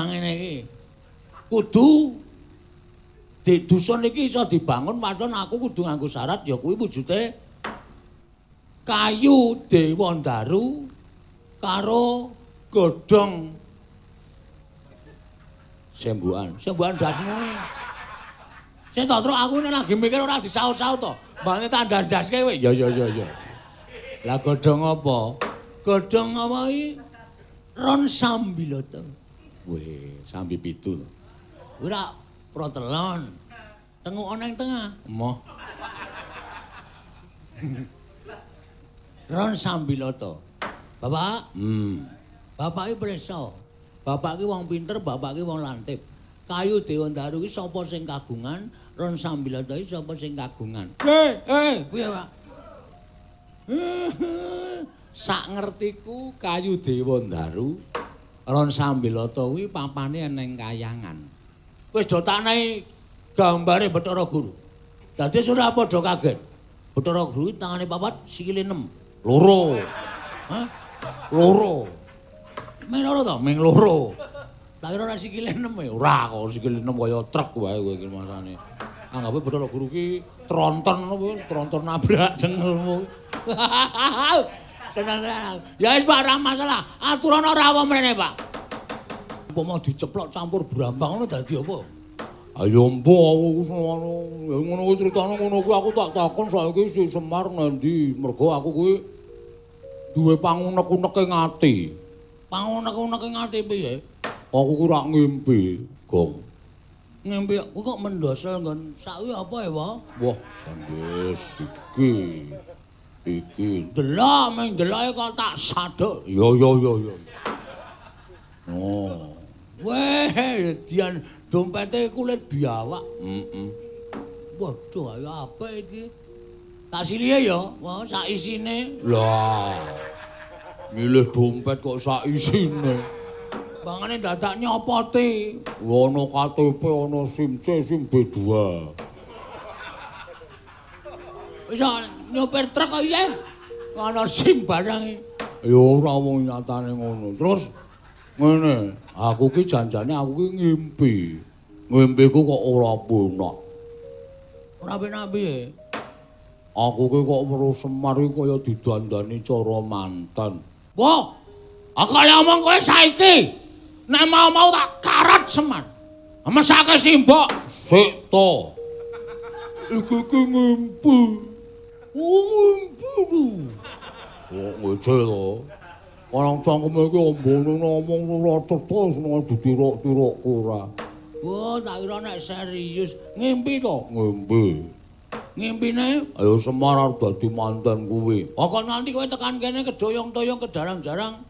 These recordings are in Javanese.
Nah ngene iki. Kudu di dusun iki iso dibangun waton aku kudu nganggo syarat ya kuwi wujude kayu Dewandaru karo godhong sembuhan. Sembuhan dasmu. Sing to truk aku nek lagi mikir ora disaut-saut to. Mbane tandas-ndaske kowe. Ya ya ya ya. Lah godhong apa? Godhong apa iki? Ron Sambiloto. Weh, sambi pitu to. Ora protelon. Tenguk ana ing tengah. Emoh. Ron Sambiloto. Bapak? Bapak iki prisa. Bapak iki wong pinter, bapak iki wong lantip. Kayu Dewandaru iki sapa sing kagungan? Ron Sambiloto iki sapa sing kagungan? Piye, Pak? Sak ngertiku kayu Dewandaru Ron Sambiloto kuwi papane eneng kayangan. Wis do tak nahi gambare Bathara Guru. Dadi ora padha kaget. Bathara Guru tangane papat, sikile 6. Loro. Hah? Loro. Ming loro to? Ming loro. Tak kira ora sikile 6 ya. Ora kok sikile 6 kaya truk wae kowe iki masane. Anggape Bathara Guru ki tronton apa tronton nabrak cengelmu. Seneng. Ya wis Pak, ora masalah. Aturana rawuh mrene, Pak. Umpama diceplok campur brambang ngono dadi apa? Ayo mbo aku ngono. Ya ngono kuwi critane ngono kuwi aku tak takon saiki si Semar ngendi. Mergo aku kuwi duwe pangunek-uneke ati. Pangunek-uneke ati piye? Aku kuwi rak ngimpi, Gong. Ngimpi aku kok mendosel nggon sawi apa ya, Pak? Wah, sandes iki. Iki delok ming deloke kok tak saduk. Ya ya ya ya. Oh. Weh, dian dompete kulit biawak. Heeh. Waduh, ayo apik iki. Tak silihe ya, wah sak isine. Lah. Milih dompet kok sak isine. Bangane dadak nyopoti. Ono KTP, ono SIM C, SIM B2. Wis nyopir truk kok isih. Ono SIM barang iki. Ya ora wong nyatane ngono. Terus ngene, aku ki janjane aku ki ngimpi. Ngimpiku kok ora penak. Ora penak piye? Aku ki kok weruh Semar iki kaya didandani cara manten. Wah, aku lek omong kowe saiki. Nek mau-mau tak karat Semar. Mesake simbok. Sik to. Iki ki ngimpi. Oh, ngimpi ku. Kok ngece to? Orang cangkeme iki ombone ngomong ora cetha seneng ditirok-tirok ora. Wah, tak kira nek serius. Ngimpi to? Ngimpi. Ngimpine? Ayo Semar arep dadi manten kuwi. Oh, kok nanti kowe tekan kene kedoyong-toyong kejarang-jarang.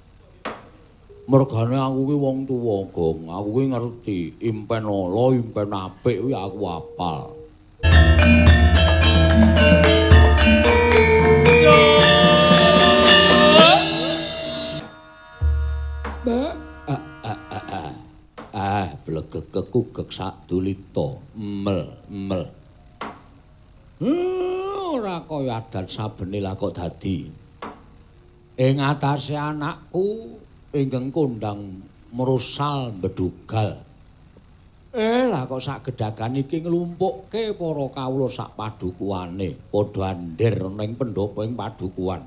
Mergane aku ki wong tuwa, Gong. Aku ki ngerti impen ala, impen apik kuwi aku apal. Blegegekugek sak dulita, mel mel. Ora kaya adat sabene lah kok dadi. Ing atase anakku ingkang kondang mrosal mbedugal. Lah kok sak gedagan iki nglumpukke para kawula sak padukuane, padha ander ning pendopo ing padukuan.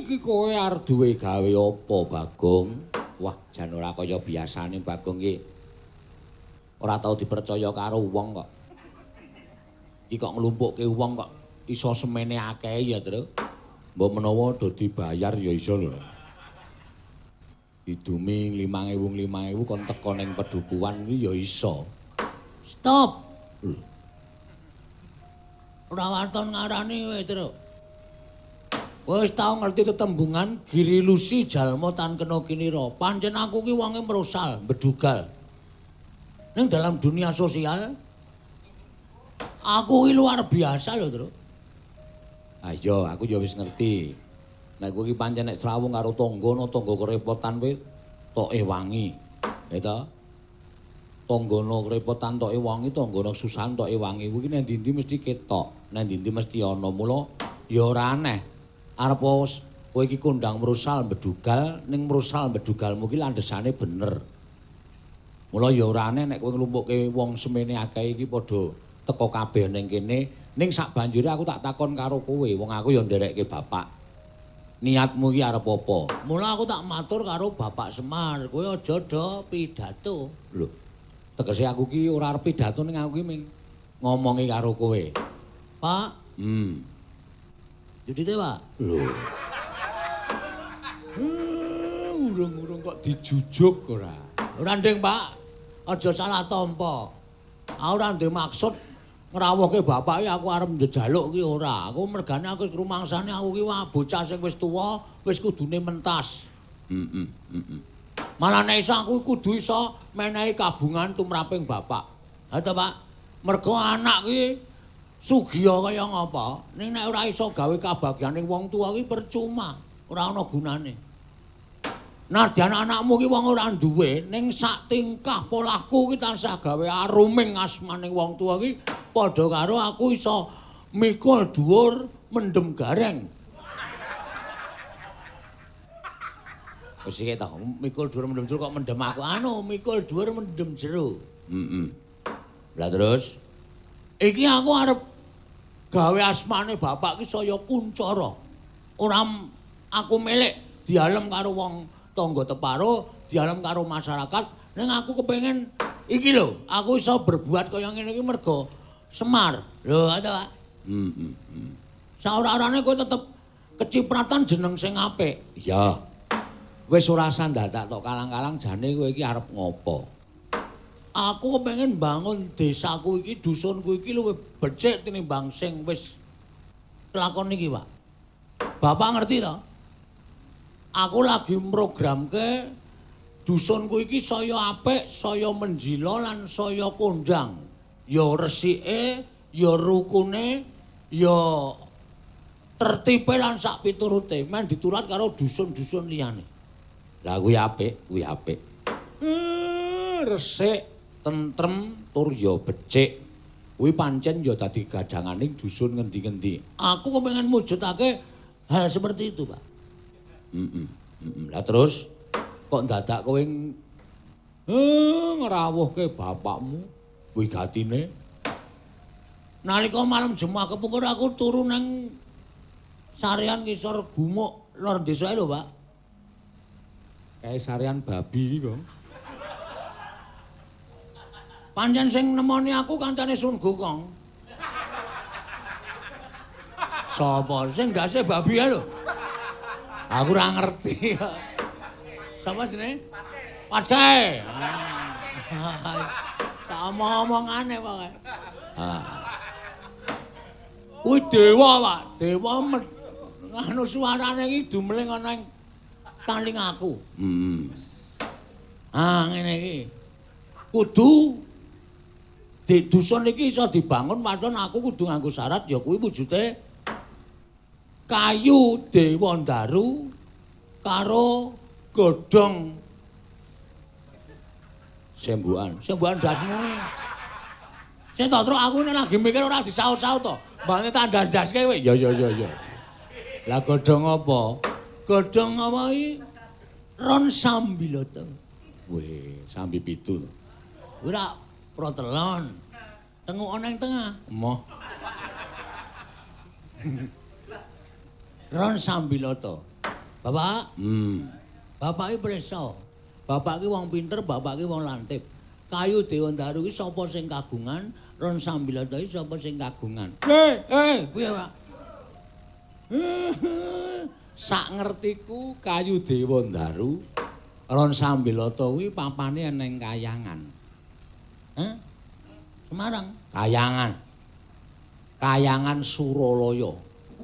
Iki kowe arep duwe gawe apa, Bagong? Wah, jan ora kaya biasane Bagong iki. Ora tau dipercaya karo wong kok. Iki kok nglumpukke wong kok iso semene akeh ya, Tru. Mbok menawa do dibayar ya iso lho. Didumi 5.000 5.000 kon teko ning pedukuhan kuwi ya iso. Stop. Ora waton ngarani kowe, Tru. Wis tau ngerti tetembungan girilusi jalma tan kena kinira. Pancen aku ki wonge mrosal, mbedugal. Ning dalam dunia sosial aku ki luar biasa lho, Tru. Ayo, aku ya wis ngerti. Nek kowe iki pancen nek srawung karo tangga, ana tangga kerepotan kowe tok ewangi. Ya ta? Tanggana kerepotan tok ewangi, tanggana kesusahan tok ewangi. Kuwi nek ndi-ndi mesti ketok, nek ndi-ndi mesti ana. Mula ya ora aneh. Arep Kowe iki kondang mrusal mbedugal, ning mrusal mbedugalmu iki landhesane bener. Mula ya ora aneh nek kowe nglumpukke wong semene akeh iki padha teka kabeh ning kene, ning sak banjure aku tak takon karo kowe, wong aku ya nderekke bapak. Niatmu iki arep apa? Mula aku tak matur karo Bapak Semar, kowe aja do pidato. Lho, tegese aku ki ora arep pidato ning aku ki ming ngomongi karo kowe. Pak, Judite, Pak. Lho. Urung-urung kok dijujuk ora? Ora nding, Pak. Aja salah tampa. Aku ora ndek maksud ngrawuhke bapak iki aku arep njejaluk ki ora. Aku mergane aku rumangsane aku ki bocah sing wis tuwa, wis kudune mentas. Malah nek iso aku kudu iso menehi kabungan tumraping bapak. Ha to, Pak. Mergo anak ki sugiya kaya ngapa, ning nek ora iso gawe kabagyane wong tuwa ki percuma, ora ana gunane. Nadyan anakmu ki wong ora duwe, ning sak tingkah polahku ki tansah gawe aruming asmaning wong tuwa ki padha karo aku iso mikul dhuwur mendem gareng. Wis iki ta, mikul dhuwur mendem jero kok mendem aku. Anu, mikul dhuwur mendem jero. Lah terus iki aku arep gawe asmane bapak ki saya kuncara. Ora aku milik dialem karo wong tangga teparo, dialem karo masyarakat, ning aku kepengin iki lho, aku iso berbuat kaya ngene iki mergo Semar. Lho, ta, Pak? Saora-orane kowe tetep kecipratan jeneng sing apik. Iya. Wis ora sandadak tok kalang-kalang jane kowe iki arep ngopo? Aku kepengin bangun desaku iki, dusunku iki luwih becik tinimbang sing wis kelakon iki, Pak. Bapak ngerti to? Aku lagi mrogramke dusunku iki saya apik, saya menjila lan saya kondang. Ya resike, ya rukune, ya tertipe lan sak piturute, men diturat karo dusun-dusun liyane. Lah kuwi apik, kuwi apik. Resik, tentrem tur ya becik. Kuwi pancen ya dadi gadanganing dusun ngendi-ngendi. Aku kepengin mujudake hal seperti itu, Pak. Lah terus kok dadak kowe ngrawuhke bapakmu wigatine? Nalika malam Jumat kepungkur aku turu nang sarean ngisor gumuk lor desa lho, Pak. Kae sarean babi iki kok. Pancen sing nemoni aku kancane Sun Gokong. Sapa sing ndase babi ae lho? Aku ora ngerti. Sapa jenenge? Patke. Sama omongane pokoke. Kuwi dewa, Pak. Dewa anu suarane iki dumling ana ing taling aku. Ah, ngene iki. Kudu di dusun iki iso dibangun waton aku kudu nganggo syarat ya kuwi wujude kayu Dewa Ndaru karo godhong sembuhan. Sembuhan ndasmu. Sing tak truk aku nek lagi mikir ora disaut-saut to. Mbane tak ndas-ndaske kowe. Ya ya ya ya. Lah godhong apa? Godhong apa iki? Ron Sambiloto. Weh, sambi pitu. Ora protelon. Tenguk ana ing tengah. Emoh. Ron Sambiloto. Bapak? Bapak iki prisa. Bapak iki wong pinter, bapak iki wong lantip. Kayu Dewa Ndaru iki sapa sing kagungan? Ron Sambiloto iki sapa sing kagungan? Piye, Pak? Sak ngertiku kayu Dewa Ndaru Ron Sambiloto kuwi papane ning Kayangan. Hah? Semarang. Kayangan. Kayangan Suralaya.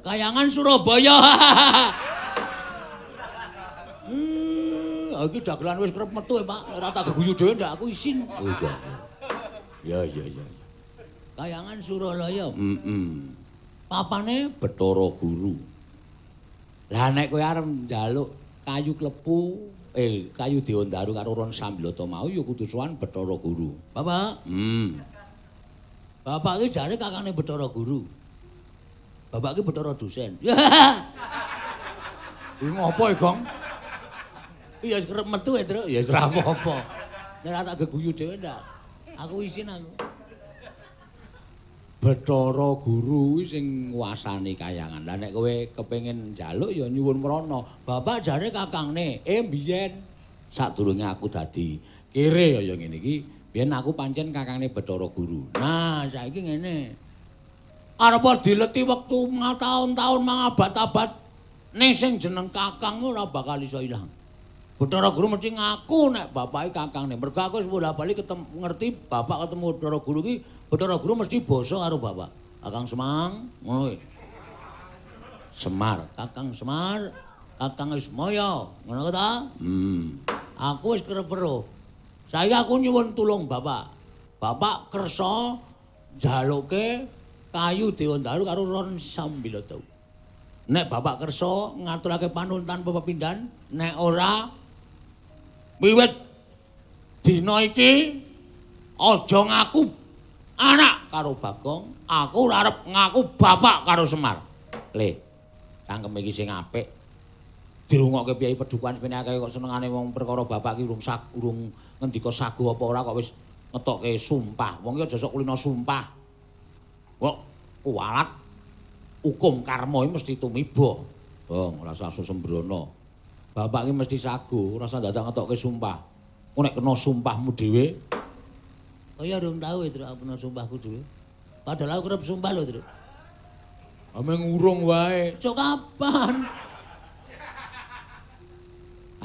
Kayangan Surabaya. Iki dagelan wis kerep metu ya, Pak. Ora tak geguyu dhewe ndak aku isin. Oh iya. Ya ya ya. Kayangan Suralaya. Papane Bathara Guru. Lah nek kowe arep njaluk kayu klepu, kayu Dewa Ndaru karo Ron Sambiloto mau ya kudu sowan Bathara Guru. Bapak. Bapak iki jare kakane Bathara Guru. Bapak iki Bathara dosen. Iki ngopo e, Gong? Iya wis kerep metu e, Truk. Ya wis ora apa-apa. Nek ora tak geguyu dhewe ndak. Aku isin aku. Bathara Guru kuwi sing nguasani kayangan. Lah nek kowe kepengin njaluk ya nyuwun mrana. Bapak jare kakangne, mbiyen sadurunge aku dadi kere kaya ngene iki, biyen aku pancen kakangne Bathara Guru. Nah, saiki ngene. Arep dileti wektu taun-taun mangabad-abad ning sing jeneng kakang ora bakal iso ilang. Bathara Guru mesti ngaku nek bapake kakangne. Mergo aku wis bola-bali ketemu ngerti bapak ketemu Bathara Guru iki, Bathara Guru mesti basa karo bapak. Kakang Semang, ngono kuwi. Semar, Kakang Semar, Kakang Ismaya, ngono ta? Aku wis kerep weruh. Saiki aku nyuwun tulung bapak. Bapak kersa njaluke kayu Dewandaru karo Ron Sambiloto. Nek bapak kersa ngaturake panuntan pepindhan, nek ora wiwit dina iki aja ngaku anak karo Bagong, aku ora arep ngaku bapak karo Semar. Le, cangkem iki sing apik. Dirungokke piyai pedukuhan sepene akeh kok senengane wong perkara bapak iki urung urung ngendika sagu apa ora kok wis ngetokke sumpah. Wong iki aja sok kulino sumpah. Kok kuwalat hukum karma iki mesti tumiba. Bong, ora usah sembrono. Bapak iki mesti sagu, ora usah dadak ngetokke sumpah. Engko nek kena sumpahmu dhewe. Oh ya urung tau e, Truk, aku kena sumpahku dhewe. Padahal aku kerep sumpah lho, Truk. Ame ngurung wae. Cok kapan?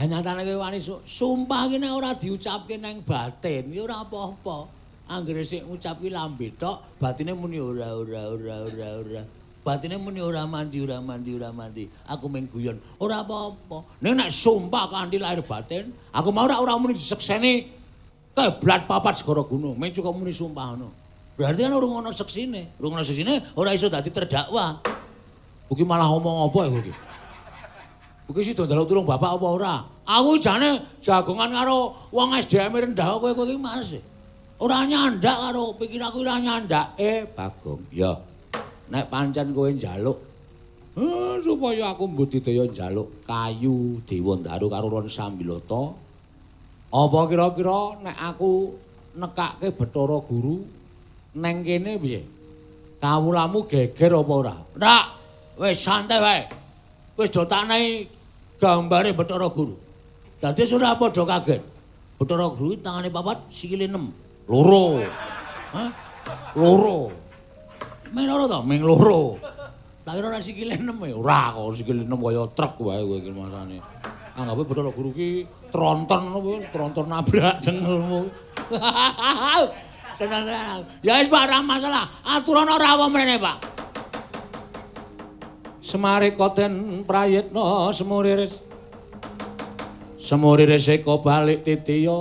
Nyatane kowe wani sumpah iki nek ora diucapke nang batin ya ora apa-apa. Anggere sik ngucapke lambe tok, batine muni ora ora ora ora ora. Batine muni ora mandi ora mandi ora mandi. Aku mung guyon, ora apa-apa. Ning nek sumpah kanthi lahir batin, aku mau ora muni disekseni keblat papat segara gunung, mung cukup muni sumpah ngono. Berarti kan urung ana seksine, urung ana seksine ora iso dadi terdakwa. Kuwi malah ngomong apa ya kowe iki? Kuwi sida njaluk tulung bapak apa ora? Aku jane jagongan karo wong SDM rendah kowe kowe iki males. Ora nyandak karo pikiranku ora nyandak. Bagong, ya. Nek pancen kowe njaluk supaya aku mbudidaya njaluk kayu Dewandaru karo Ron Sambiloto, apa kira-kira nek aku nekake Bathara Guru neng kene piye? Kawulamu geger apa ora? Ora, wis santai wae. Wis do tak nehi gambare Bathara Guru. Dadi ora padha kaget. Bathara Guru tangane papat, sikile 6. Loro. Hah? Loro. Ming loro to? Ming loro. Tak kira ora sikile 6 ya. Ora kok sikile 6 kaya truk wae kowe iki masane. Anggape Bathara Guru ki tronton apa tronton nabrak cengelmu. Seneng. Ya wis Pak, ora masalah. Aturana rawuh mrene, Pak. Semare koten prayitna semuriris. Semuriris eka balik titiyane.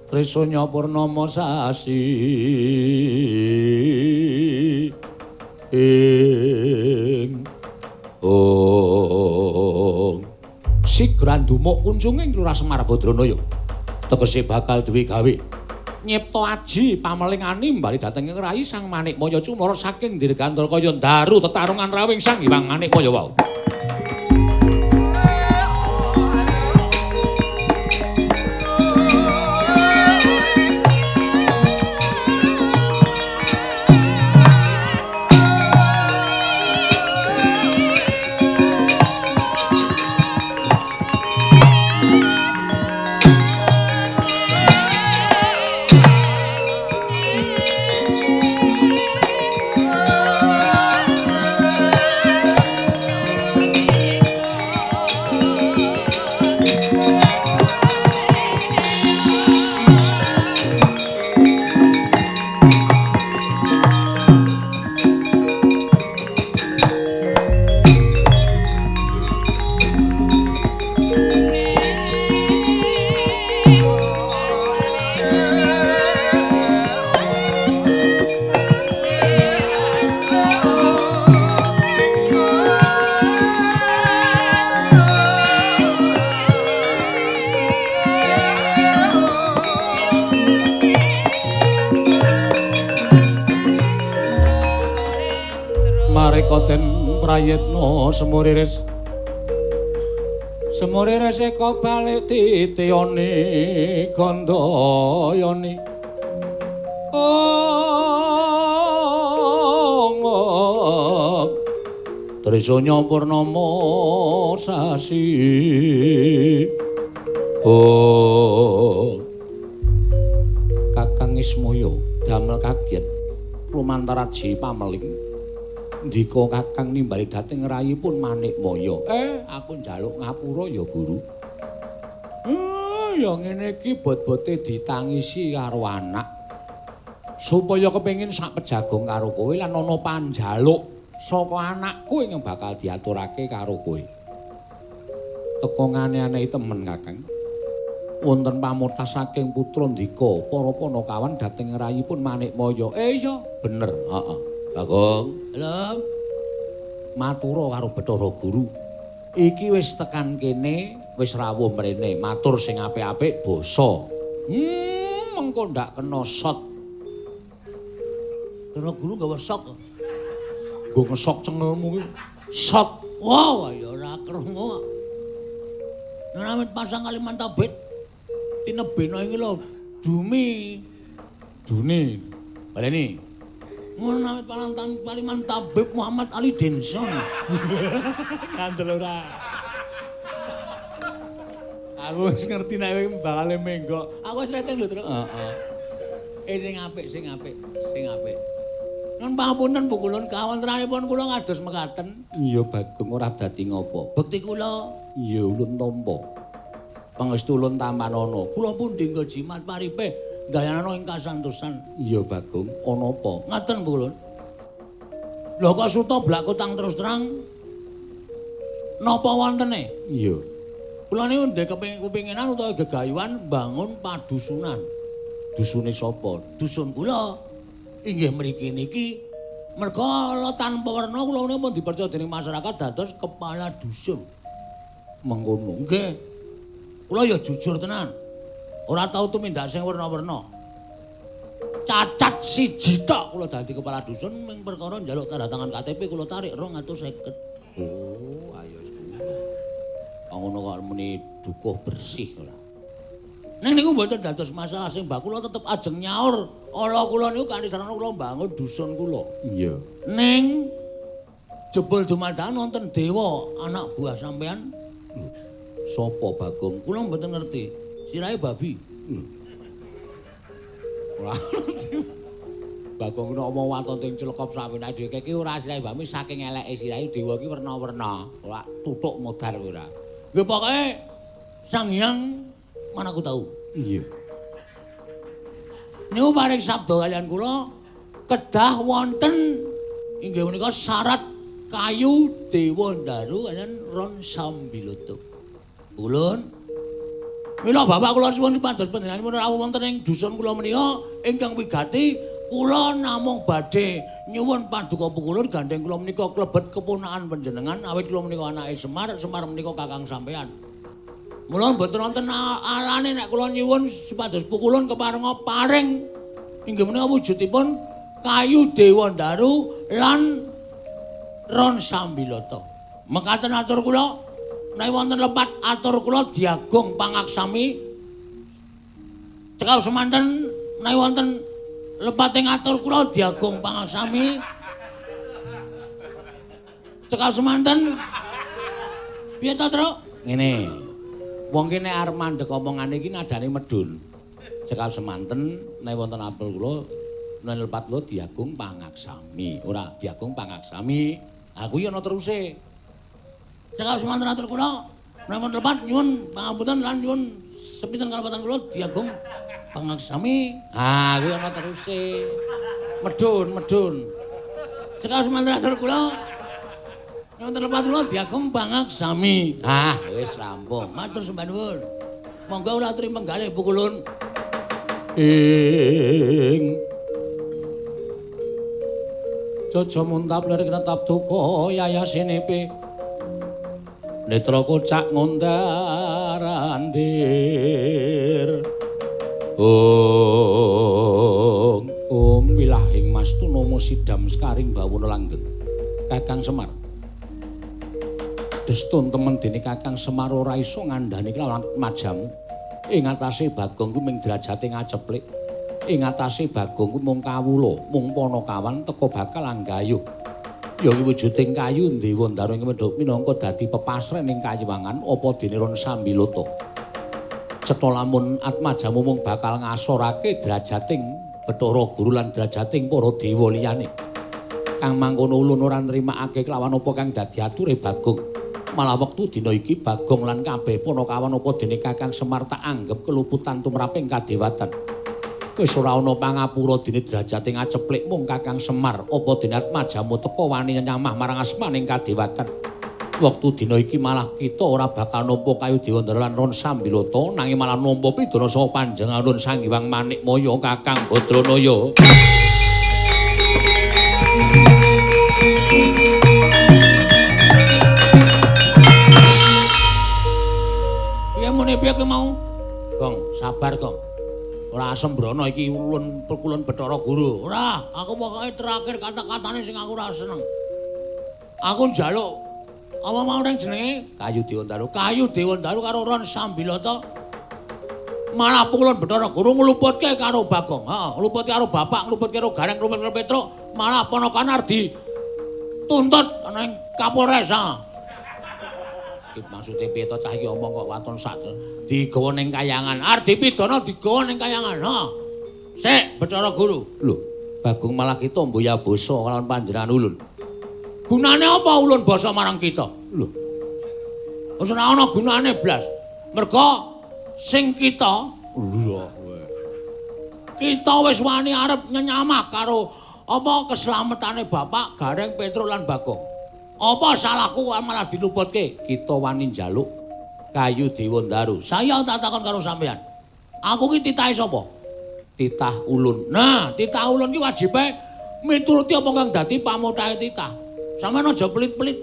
Trisanya purnama sasi ing ong sigran dumuk kunjunging Lurah Semar Badranaya tegese bakal duwe gawe nyipta aji pameling animbali dhateng ing rai Sang Manikmaya cumara saking dirgantara kaya ndaru tetarungan rawing Sang Hyang Manikmaya wau. Eka den prayitna semuriris. Semuriris eka balik titiyane gandayani. Ong Trisanya purnama sasi. Oh. Kakang Ismaya damel kaget lumantar aji pameling. Ndika Kakang nimbali dhateng rayipun Manikmaya. Aku njaluk ngapura ya Guru. Ya ngene iki bot-bote ditangisi karo anak. Supaya kepengin sak pejagong karo kowe lan ana panjaluk saka anakku ingkang bakal diaturake karo kowe. Teka ngane-anehi temen Kakang. Wonten pamotas saking putra Ndika para panakawan dhateng rayipun Manikmaya. Iya, bener, heeh. Bagong, halo. Matura karo Bathara Guru. Iki wis tekan kene, wis rawuh mrene, matur sing apik-apik basa. Mengko ndak kena sot. Bathara Guru nggawa sok. Nggo ngesok cengelmu kuwi. Sot. Wah, ya ora krungu. Nek pasang Kalimantan tabit tinebena iki lho, dumi. Duni. Baleni. Ngono namit palantan Paliman Tabib Muhammad Ali Denson. Ngandel ora. Aku wis ngerti nek kowe bakal menggok. Aku wis reteng lho, Truk. Heeh. Sing apik, sing apik, sing apik. Nun pangapunten Bu Kulun, kawontenanipun kula ngados mekaten. Iya Bagong ora dadi ngopo. Bekti kula iya ulun tampa. Pangestu ulun tampanana. Kula pundi nggo jimat paripe dayanana ing kasantosan. Iya Bagong, ana apa? Ngaten Bu Kulun. Lho kok suta blak kutang terus terang napa wontene? Iya. Kula niku ndek kepinginan utawa gegayuhan mbangun padusunan. Dusune sapa? Dusun kula. Inggih mriki niki merga ala tanpa werna kula niku pun dipercaya dening masyarakat dados kepala dusun. Mengkono. Nggih. Kula ya jujur tenan. Ora tau tumindak sing werna-werna. Cacat siji tok kula dadi kepala dusun ming perkara njaluk tanda tangan KTP kula tarik 250. Oh, ayo kuwi. Ngono kok muni dukuh bersih ora. Ning niku mboten dados masalah sing mbak kula tetep ajeng nyaur. Ala kula niku kanthi sarana kula mbangun dusun kula. Iya. Ning jebul dumadakan wonten dewa anak buah sampean. Sapa Bagong? Kula mboten ngerti. Sirahe babi. Ora ngerti. Bagong nek omong waton ting celekop sampeyan dhewe iki ora sirahe babi saking eleke sirahe dewa iki werna-werna. Ora tutuk modar ora. Nggih pokoke Sang Hyang mana aku tahu. Iya. Niku paring sabda kalian kula kedah wonten inggih menika syarat kayu Dewa Ndaru kalian Ron Sambiloto. Ulun mila bapak kula suwun supados panjenenganipun rawuh wonten ing dusun kula menika ingkang wigati kula namung badhe nyuwun paduka pukulun gandeng kula menika klebet keponakan panjenengan awit kula menika anake Semar, Semar menika kakang sampeyan. Mula mboten wonten alane nek kula nyuwun supados pukulun keparenga paring inggih menika wujudipun kayu Dewa Ndaru lan Ron Sambiloto. Mekaten atur kula nek wonten lepat atur kula diagung pangaksami. Cekap semanten nek wonten lepating atur kula diagung pangaksami. Cekap semanten piye to, Truk? Ngene. Wong kene arep mandeg omongane iki nadane medhun. Cekap semanten nek wonten apel kula nek lepat kula diagung pangaksami. Ora diagung pangaksami. Aku iki ana teruse. Cekap semanten atur kula nek wonten lepat nyuwun pangapunten lan nyuwun sepinten kalepatan kula diagung pangaksami. Ha, kuwi ana teruse. Medhun, medhun. Cekap semanten atur kula nek wonten lepat kula diagung pangaksami. Ah, wis rampung. Matur sembah nuwun. Monggo kula aturi menggalih pukulun. Ing Jaja muntap lirik netap duka yayasinipi. Netra kocak ngundar andir. Ong ong wilahing mastuna sidam sekaring bawana langgeng. Kakang Semar. Destun temen dene Kakang Semar ora iso ngandhani kelawan majamu. Ing atase Bagong kuwi mung derajate ngaceplik. Ing atase Bagong kuwi mung kawula, mung panakawan teka bakal anggayuh. Ya wujuding kayu Dewandaru ing minangka dadi pepasren ing kayiwangan apa dene Ron Sambilata. Cetha lamun atmajamu mung bakal ngasorake derajating Bathara Guru lan derajating para dewa liyane. Kang mangkono ulun ora nrimakake kelawan apa kang dadi ature Bagong. Malah wektu dina iki Bagong lan kabeh panakawan apa dene Kakang Semar tak anggep keluputan tumraping kadewatan. Wis ora ana pangapura dene derajate ngaceplik mung Kakang Semar apa dene atmajamu teka wani nyamah marang asmaning kadewatan. Wektu dina iki malah kita ora bakal nampa kayu Dewandara lan Ron Sambilata nanging malah nampa pidana saka panjenengan Sang Hyang Manikmaya Kakang Badranaya. Piye muni piye ki mau? Gong, sabar Gong. Ora sembrono iki ulun perkulun Bathara Guru. Ora, aku pokoke terakhir kata-katane sing aku ora seneng. Aku njaluk apa mau nang jenenge Kayu Dewandaru. Kayu Dewandaru karo Ron Sambilata. Malah pukulun Bathara Guru ngluputke karo Bagong. Heeh, ngluputke karo bapak, ngluputke karo Gareng, ngluputke karo Petruk, malah ponakan arep dituntut ana ing Kapolres. Ha. Iki maksude piye to cah iki omong kok waton sak digawa ning kayangan. Arep dipidana digawa ning kayangan. Ha. Sik Bathara Guru. Lho, Bagong malah kita mboya basa kalawan panjenengan ulun. Gunane apa ulun basa marang kita? Lho. Wis ora ana gunane blas. Merga sing kita lho kowe. Kita wis wani arep nyenyamah karo apa keslametane bapak Gareng Petruk lan Bagong. Apa salahku malah diluputke? Kita wani njaluk kayu Dewandaru. Saya tak takon karo sampean. Aku ki titahe sapa? Titah ulun. Nah, titah ulun ki wajibe mituruti apa kang dadi pamutahe titah. Sampeyan aja pelit-pelit.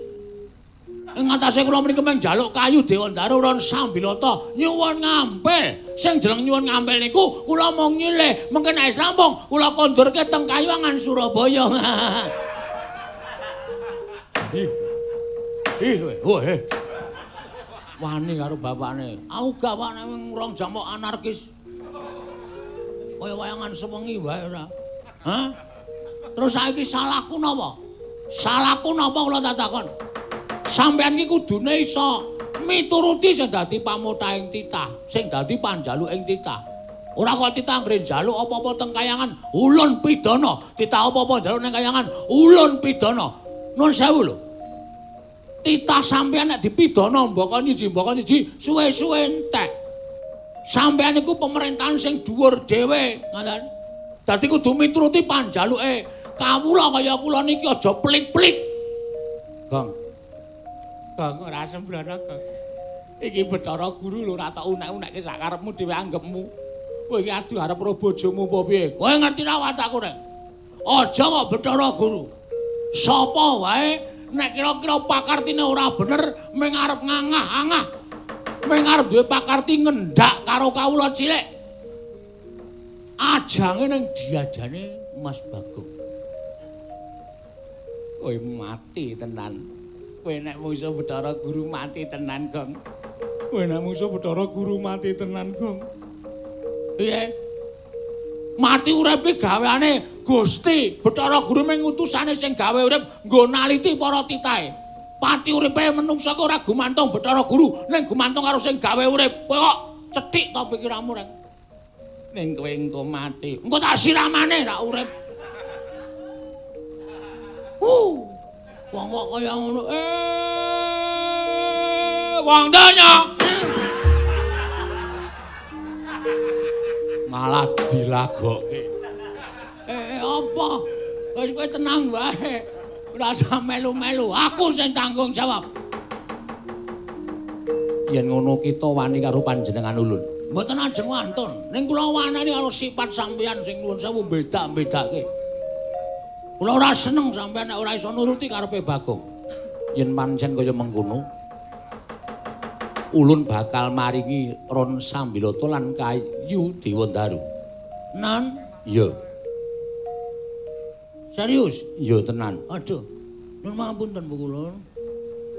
Ing atase kula mriki mung njaluk kayu Dewandaru Ron Sambilata nyuwun ngampil. Sing jeneng nyuwun ngampil niku kula mung nyilih, mengke nek wis rampung kula kondurke teng Kayuwangan Surabaya. Ih. Ih kowe. Oh, wani karo bapakne. Aku gak wani rong jam kok anarkis. Kaya wayangan sewengi wae ora. Hah? Terus saiki salahku napa? Salahku napa kula tak takon? Sampeyan iki kudune iso mituruti sing dadi pamutahing titah, sing dadi panjaluk ing titah. Ora kok titah anggere njaluk apa-apa teng kayangan ulun pidana, titah apa-apa njaluk ning kayangan ulun pidana. Nun sewu lho. Titah sampeyan nek dipidana mbaka nyiji suwe-suwe entek. Sampeyan iku pemerintahan sing dhuwur dhewe, ngoten. Dadi kudu mituruti panjaluke kawula kaya kula niki aja pelit-pelit. Gong. Gong ora sembrono, Gong. Iki Bathara Guru lho ora tok unek-unekke sak karepmu dhewe anggepmu. Kowe iki adu arep karo bojomu apa piye? Kowe ngerti ra watakku rek? Aja kok Bathara Guru. Sapa wae nek kira-kira pakartine ora bener mung arep ngangah-angah. Mung arep duwe pakarti ngendak karo kawula cilik. Ajange ning diadane Mas Bagong. Kowe mati tenan. Kowe nek mungsuh Bathara Guru mati tenan, Gong. Kowe nek mungsuh Bathara Guru mati tenan, Gong. Piye? Mati urip iki gaweane Gusti Bathara Guru mung utusane sing gawe urip nggo naliti para titahe. Pati uripe menungsa ki ora gumantung Bathara Guru, ning gumantung karo sing gawe urip. Kowe kok cethik to pikiranmu, Rek? Ning kowe engko mati. Engko tak siramane rak urip. Wong kok kaya ngono. Wong donya. Malah dilagokke. Apa? Wis kowe tenang wae. Ora usah melu-melu, aku sing tanggung jawab. Yen ngono kita wani karo panjenengan ulun. Mboten ajeng wantun. Ning kula wanani karo sifat sampeyan sing nuwun sewu beda-bedake. Kula ora seneng sampeyan nek ora iso nuruti karepe Bagong. Yen pancen kaya mengkono, ulun bakal maringi Ron Sambilata lan kayu Dewandaru. Nan? Iya. Serius? Iya tenan. Aduh. Nyuwun pangapunten Bu Kulun.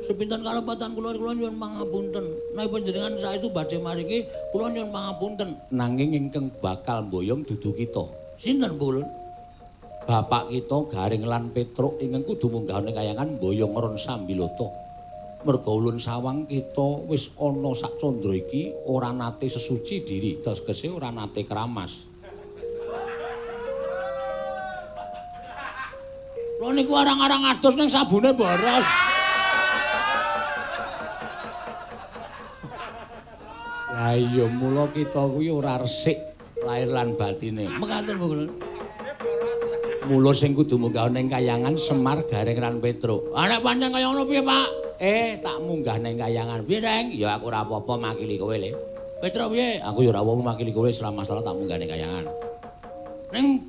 Sepinten kalepatan kula kula nyuwun pangapunten. Nek panjenengan saestu badhe mariki kula nyuwun pangapunten. Nanging ingkang bakal mboyong dudu kita. Sinten Bu Kulun? Bapak kita Gareng lan Petruk ingkang kudu munggah ning kayangan mboyong Ron Sambiloto. Merga ulun sawang kita wis ana sak candra iki ora nate sesuci diri, tegese ora nate keramas. Lho niku arang-arang adus ning sabune boros. Lah iya mula kita kuwi ora resik lahir lan batine. Mekaten Bu Kulun. Mula sing kudu munggah ning kayangan Semar Gareng lan Petruk. Ah nek pancen kaya ngono piye, Pak? Tak munggah ning kayangan. Piye, Reng? Ya aku ora apa-apa makili kowe, Le. Petruk piye? Aku ya ora apa-apa makili kowe, ora masalah tak munggah ning kayangan. Ning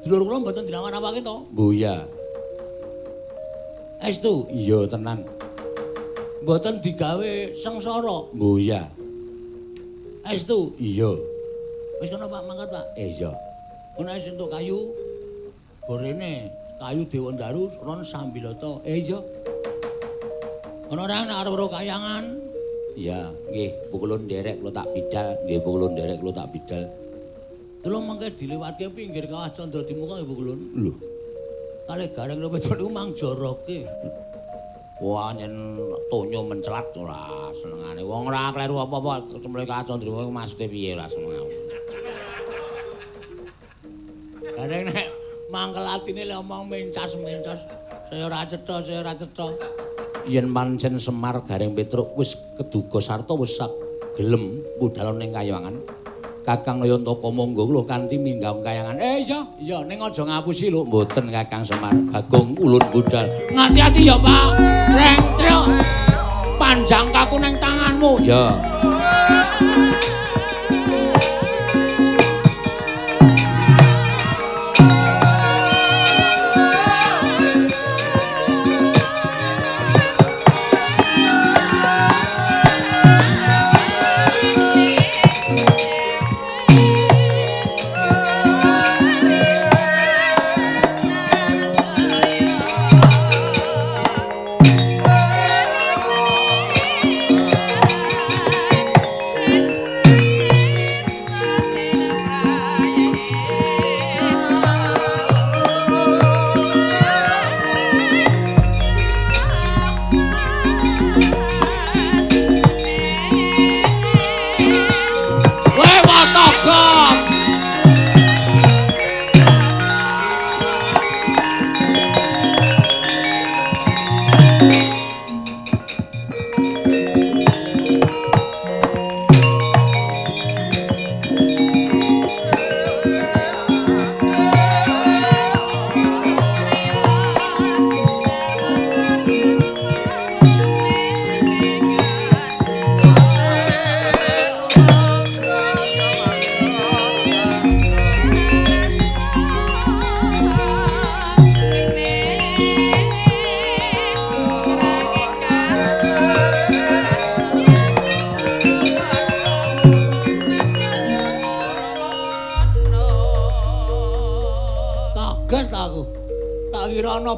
dulur kula mboten dilawar-awake to? Mbuh ya. Estu? Iya tenan. Mboten digawe sengsara? Mbuh ya. Estu? Iya. Wis kono Pak, mangkat Pak. Iya. Kono wis entuk kayu. Borene kayu Dewandaru Ron Sambiloto. Iya. Ana ora nek arep ro kayangan? Iya, nggih, pukulun nderek kula tak bidal, nggih pukulun nderek kula tak bidal. Tulung mengke dilewatke pinggir kawah Candradimuka nggih Pukulun. Lho. Kalih Gareng Petruk niku mang joroke. Wah, yen tonyo mencelat ora senengane. Wong ora kleru apa-apa cemle kawah Candradimuka maksude piye ora seneng. Gareng nek mangkel atine lek omong mencas-mencas, saya ora cetha, saya ora cetha. Yen pancen Semar Gareng Petruk wis keduga sarta wis gelem budal ning kayangan. Kakang Nayantaka monggo kula kanthi minggah kayangan. Iya, iya ning aja ngapusi lho. Mboten Kakang Semar, Bagong ulun budal. Ngati-ati ya, Pak. Reng truk. Panjang kaku ning tanganmu. Ya.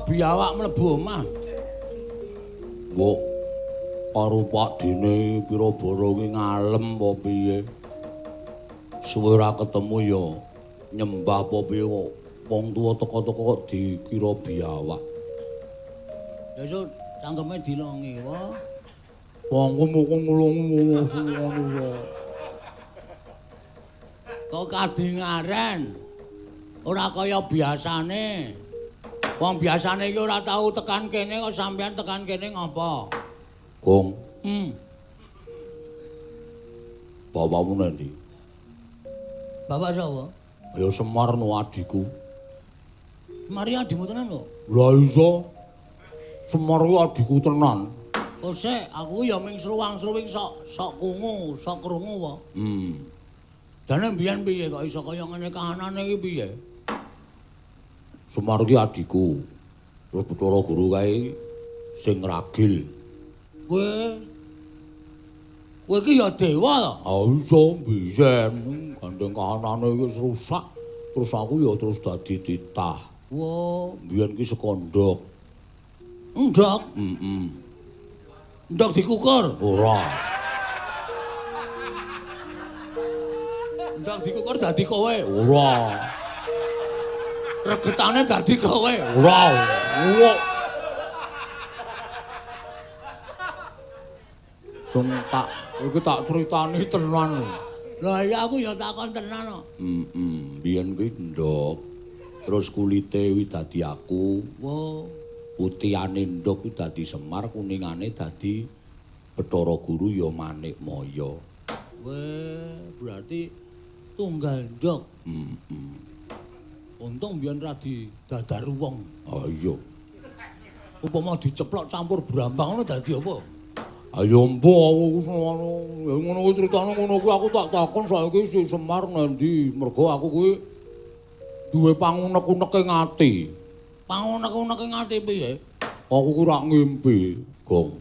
Biawak mlebu omah. Mbok karo Pak Dene pira bara ki ngalem apa piye? Suwe ora ketemu ya nyembah apa piye kok wong tuwa teko-teko kok dikira biawak. Ya sok cangkeme dilongi wae. Wong kok ngono. Kok kadingaren. Ora kaya biasane. Wong biasane iki ora tau tekan kene kok sampean tekan kene ngopo? Gong. Bapakmu nanti? Bapak sapa? Ya Semar no adikku. Semar iki adikmu tenan kok? Lah iya. Semar kuwi adikku tenan. Oh sik, aku ya ming sruwang-sruwing sok kungu, sok krungu wae. Jane mbiyen piye kok iso kaya ngene kahanane iki piye? Semar ki adikku. Terus Bathara Guru kae sing ragil. Kowe iki ya dewa to? Ha iya, biyen gandeng kahanane wis rusak. Terus aku ya terus dadi titah. Wah, biyen ki sekondok. Ndok? Heeh. Ndok dikukur? Ora. Ndok dikukur dadi kowe? Ora. Regetane dadi kowe? Ora. Sung tak iki tak critani tenan. Lah iya aku ya takon tenan kok. Heeh, biyen kuwi ndok. Terus kulite kuwi dadi aku. Wah, putihane ndok kuwi dadi Semar, kuningane dadi Bathara Guru ya Manikmaya. Weh, berarti tunggal ndok. Heeh. Untung biyen ra didadar wong. Ha iya. Upama diceplok campur brambang ngono dadi apa? Ayo mbo aku ngono. Ya ngono kuwi critane ngono kuwi aku tak takon saiki si Semar nendi. Mergo aku kuwi duwe pangunek-uneke ati. Pangunek-uneke ati piye? Aku kuwi rak ngimpi, Gong.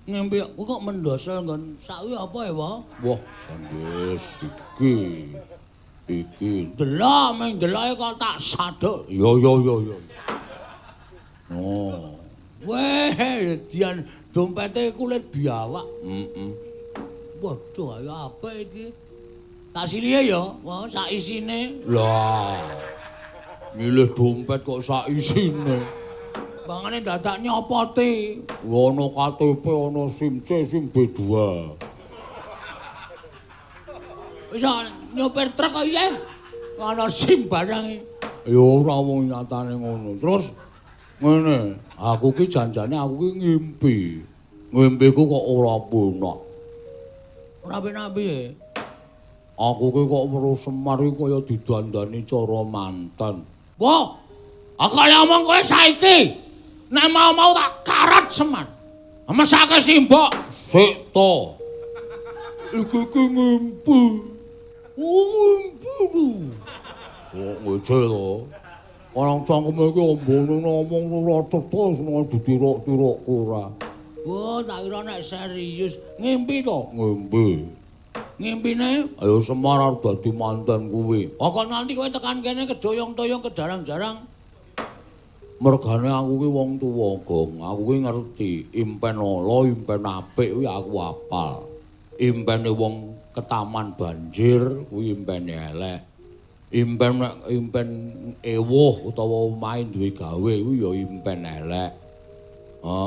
Ngimpi aku kok mendosel nggon sawi apa ya, Pak? Wah, sandes iki. Iki delok meng deloke kok tak saduk. Iya iya iya iya. Oh. Weh, dian dompete kulit biawak. Heeh. Waduh, ayo apa iki? Tak silihe ya, wah sak isine. Lah. Milih dompet kok sak isine. Bangane dadak nyopoti. Ono KTP, ono SIM C, SIM B2. Wis nyopir truk kok isih. Ono SIM barang iki. Ya ora wong nyatane ngono. Terus ngene, aku ki janjane aku ki ngimpi. Ngimpiku kok ora penak. Ora penak piye? Aku ki kok weruh Semar iki kaya didandani cara manten. Wah, aku lek omong kowe saiki. Nek mau-mau tak karat Semar. Mesake simbok. Sik to. Iki ki ngimpi. Oh, ngimpi ku. Kok ngece to? Orang cangkeme iki ombone ngomong ora cetha seneng ditirok-tirok ora. Wah, tak kira nek serius. Ngimpi to? Ngimpi. Ngimpine? Ayo Semar arep dadi manten kuwi. Oh, kok nanti kowe tekan kene kedoyong-toyong kejarang-jarang. Mergane aku ki wong tuwa, Gong. Aku ki ngerti impen ala, impen apik kuwi aku apal. Impene wong ketaman banjir kuwi impene elek. Impen nek impen ewuh utawa omahe duwe gawe kuwi ya impen elek. Ha?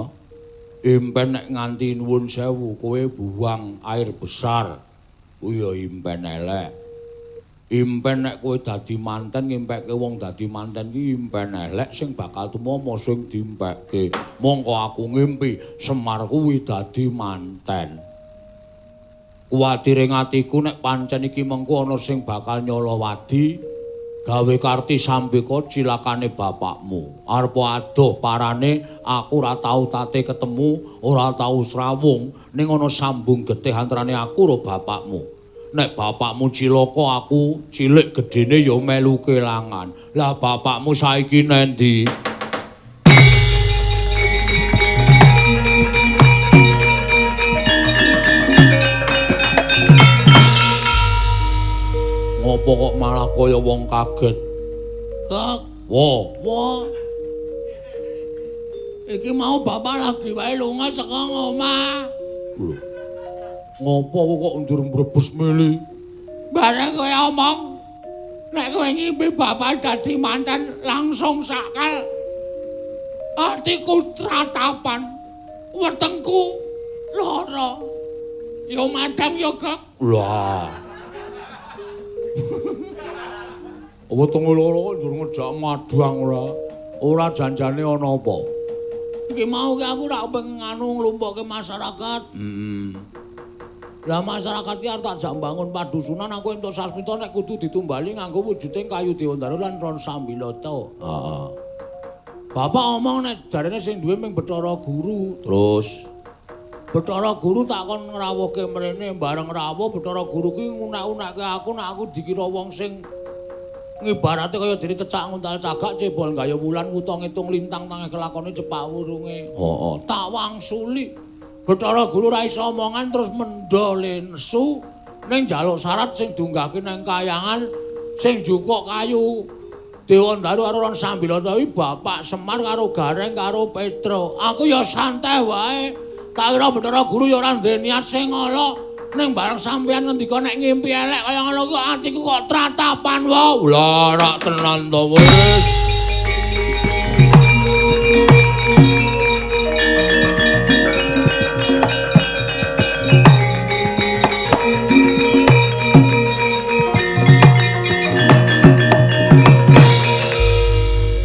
Impen nek nganti nuwun sewu kowe buang air besar kuwi ya impen elek. Impen nek kowe dadi manten ngimpekke wong dadi manten ki impen elek sing bakal tumama sing dimpekke. Mongko aku ngimpi Semar kuwi dadi manten. Kuwatire atiku nek pancen iki mengko ana sing bakal nyolowadi gawe karti sambeka cilakane bapakmu. Arep adoh parane aku ora tau tate ketemu, ora tau srawung ning ana sambung getih antarane aku karo bapakmu. Nek bapakmu cilaka aku cilik gedene ya melu kelangan. Lah bapakmu saiki nendi? Ngopo kok malah kaya wong kaget? Kok? Wo, wo. Iki mau bapak lagi wae lunga saka ngomah. Lho. Ngopo kok njur mbrebes mili? Bareng kowe omong, nek kowe ngimpi bapak dadi manten langsung sakal. Atiku tratapan, wetengku lara. Ya madang ya, Kak. Lah. Wetenge lara kok njur ngejak madang ora. Ora janjane ana apa? Iki mau ki aku rak pengen nganu nglumpukke masyarakat. Heeh. Lah masyarakat ki arep tak jak mbangun padusunan aku entuk sasmita nek kudu ditumbali nganggo wujuding kayu Dewandaru lan Ron Sambilata. Heeh. Bapak omong nek jarene sing duwe ming Bathara Guru. Terus Bathara Guru tak kon ngrawuhke mrene, bareng rawuh Bathara Guru ki ngunak-unakke aku nek aku dikira wong sing ngibarate kaya dene cecak nguntal cagak cebol gaya wulan wuta ngitung lintang tangeh kelakone cepak wurunge. Heeh, tak wangsuli. Bathara Guru ra iso omongan terus mendha lensu ning njaluk syarat sing diunggahke nang kayangan sing njukuk kayu Dewandaru karo Ron Sambilata iki Bapak Semar karo Gareng karo Petro. Aku ya santai wae. Tak kira Bathara Guru ya ora duwe niat sing ala. Ning bareng sampeyan ngendika nek ngimpi elek kaya ngono kuwi atiku kok tratapan wae. Lah rak tenan to wis.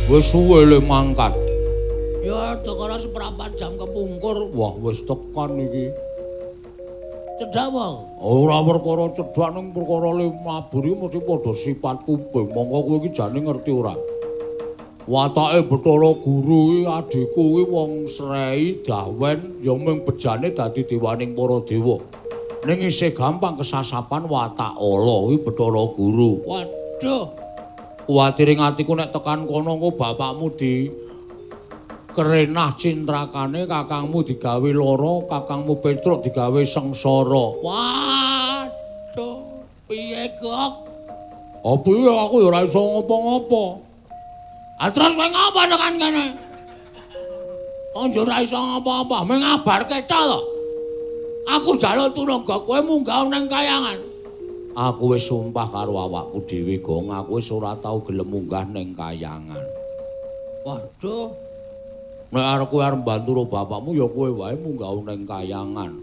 Wis suwe le mangkat. Ya dekara seprapat jam kepungkur. Wah, wis tekan iki. Cedhak wae. Ora perkara cedhak ning perkara le mabur iki mesti padha sifat kuping. Mongko kowe iki jane ngerti ora? Watake Bathara Guru iki adhiku kuwi wong srei dawen ya mung bejane dadi dewaning para dewa. Ning isih gampang kesasapan watak ala kuwi Bathara Guru. Waduh. Kuwatir ing atiku nek tekan kono engko bapakmu di kerenah cintrakane, kakangmu digawe lara, kakangmu Petruk digawe sengsara. Waduh, piye kok? Apa piye aku ya ora iso ngopo-ngopo. Ah terus kowe ngopo tekan kene? Kok ora iso ngopo-apa, mung ngabarke tok to. Aku njaluk tulung kowe munggah nang kayangan. Aku wis sumpah karo awakku dhewe, Gong, aku wis ora tau gelem munggah ning kayangan. Waduh. Nek arep kowe arep mbantu ro bapakmu ya kowe wae munggah ning kayangan.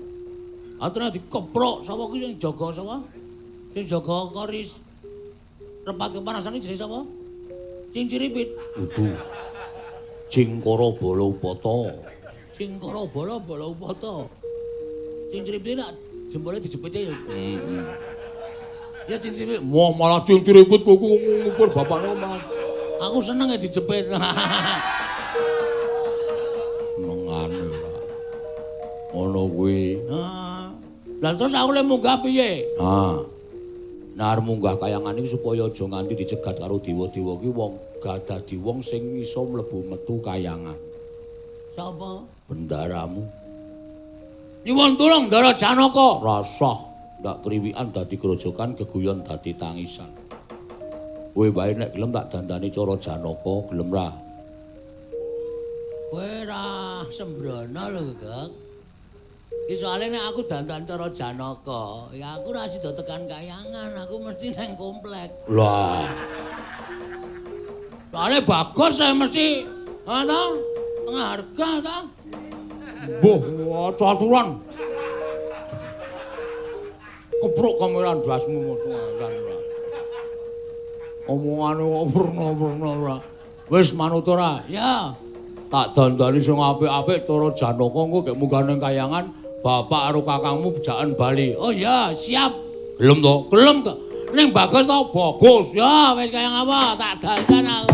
Atrane dikeprok sapa ki sing jaga sapa? Sing jaga koris. Repat kepanasan iki jenenge sapa? Cinciripit. Kudu. Cingkara Bala Upata. Cingkara Bala Bala Upata. Cinciripit nek jempole dijepite ya. Heeh. Ya cinciripit. Wah, malah cinciripit kowe ngumpul bapakne malah. Aku seneng ya dijepit. Senengane ora. Ngono kuwi. Heeh. Lah terus aku le munggah piye? Ha. Nah, arep munggah kayangan iki supaya aja nganti dicegat karo dewa-dewa ki wong dadi wong sing iso mlebu metu kayangan. Sapa? Bendaramu. Nyuwun tulung Ndara Janaka. Rasah ndak kriwikan dadi grojokan, geguyon dadi tangisan. Kowe wae nek gelem tak dandani cara Janaka, gelem ra? Kowe ra sembrono lho, Gek. Iki soalé nek aku dandan cara Janaka, ya aku ora sida tekan kayangan, aku mesti nang komplek. Lah. Soale bagus saya mesti, ha ta? Tengah harga ta? Mbuh, aturan. Keprok kamera ndasmu mocongan ora. Omongane kok werna-werna ora. Wis manut ora? Ya. Tak dandani sing apik-apik cara Janaka engko gek munggah ning kayangan, bapak karo kakangmu bejaken bali. Oh ya, siap. Gelem to? Gelem kok. Ning bagus to? Bagus. Ya, wis kaya ngapa? Tak dandan aku.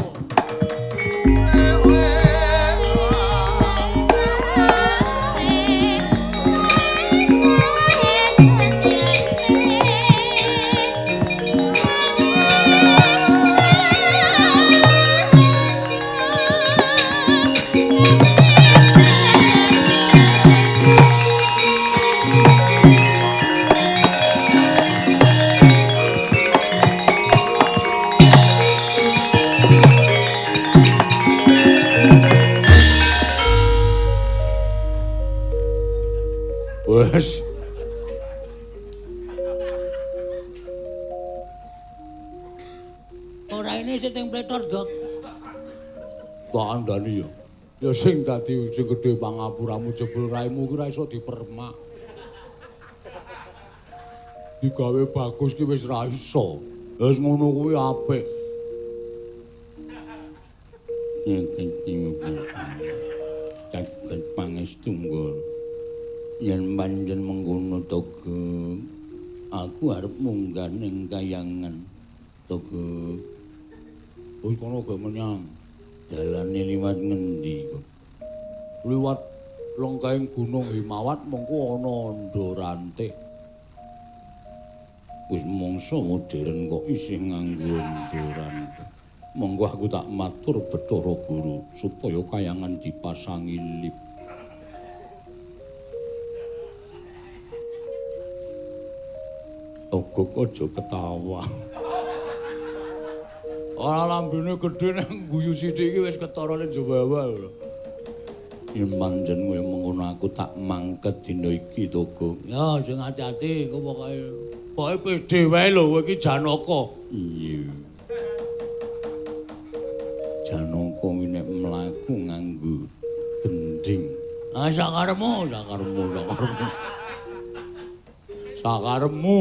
Wes. Ora ini sing pletor, Gok. Tak andani ya. Ya sing dadi sing gedhe pangapuramu jebul raimu ki ora iso dipermak. Digawe bagus ki wis ra iso. Wis ngono kuwi apik. Caket pangestu nggo. Yen pancen mengkono to, Gek, aku arep munggah ning kayangan to, Gek. Wis kono gek menyang. Dalane liwat ngendi kok? Liwat lengkahing Gunung Himawat mengko ana andha rantik. Wis mangsa modern kok isih nganggo andha rantik. Monggo aku tak matur Bathara Guru supaya kayangan dipasangi lip. Ogok aja ketawa. Ora lambene gedhe nek guyu sithik iki wis ketara ning Jawa lho. Yen pancen kaya mengono aku tak mangket dina iki to, Gong. Ya sing ati-ati engko pokoke. Pokoke pede wae lho kowe iki Janaka. Iya. Janaka iki nek mlaku nganggo gendhing. Ah sakaremu, sakaremu, sakaremu. Sakaremu.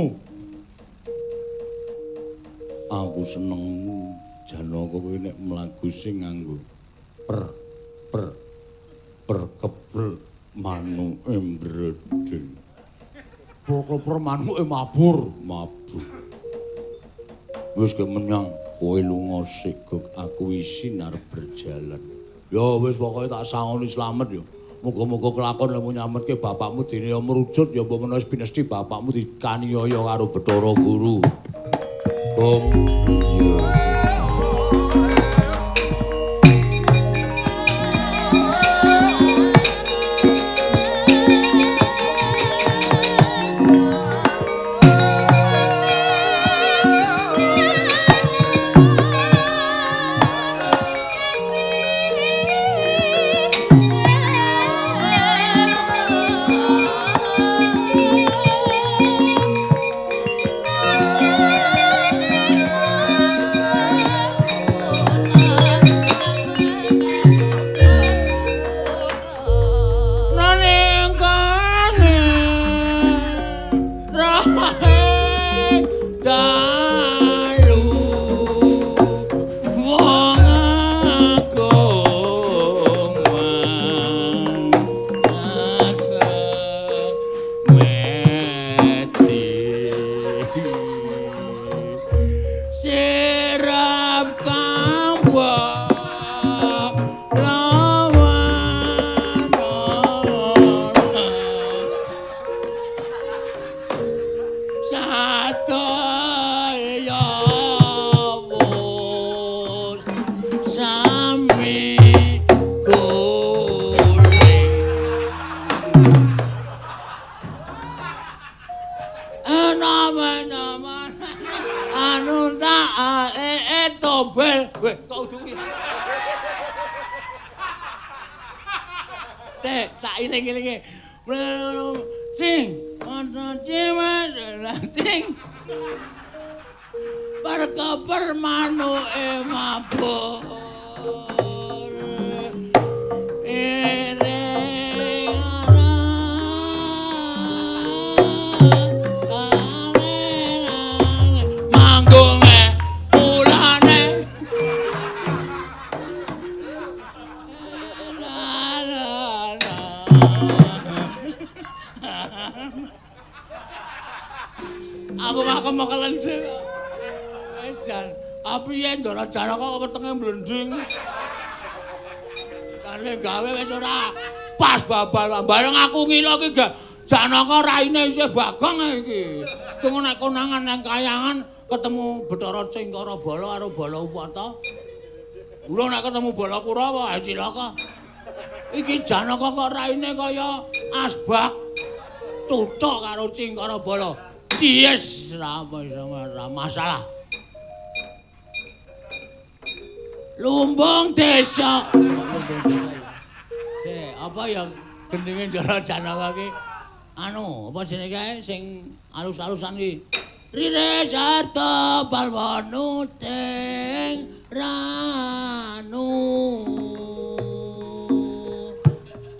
Aku seneng Janaka kuwi nek mlaku sing nganggo per per per kebel manuke mbredel. Per manuke mabur, mabur. Wis ke menyang kowe lunga sik, aku isin arep berjalan. Ya wis pokoke tak sangoni slamet ya. Muga-muga kelakon lemu nyametke bapakmu dene ya merujut ya apa menawa wis pinesti bapakmu dikaniaya karo Bathara Guru. Gong iya. Bareng aku ngilo iki Janaka raine isih Bagong iki. Tunggu nek konangan nang kayangan ketemu Bathara Cengkara Bala karo Bala Upata. Kula nek ketemu Bala Kurawa cilaka. Iki Janaka kok raine kaya asbak tutuk karo Cengkara Bala. Yes, ra masalah. Lumbung desa. Lumbung desa ya. Sik, apa ya gendinge Ndara Janaka iki? Anu, apa jenenge kae sing alus-alusan iki? Rire sarta balwanu ting ranu.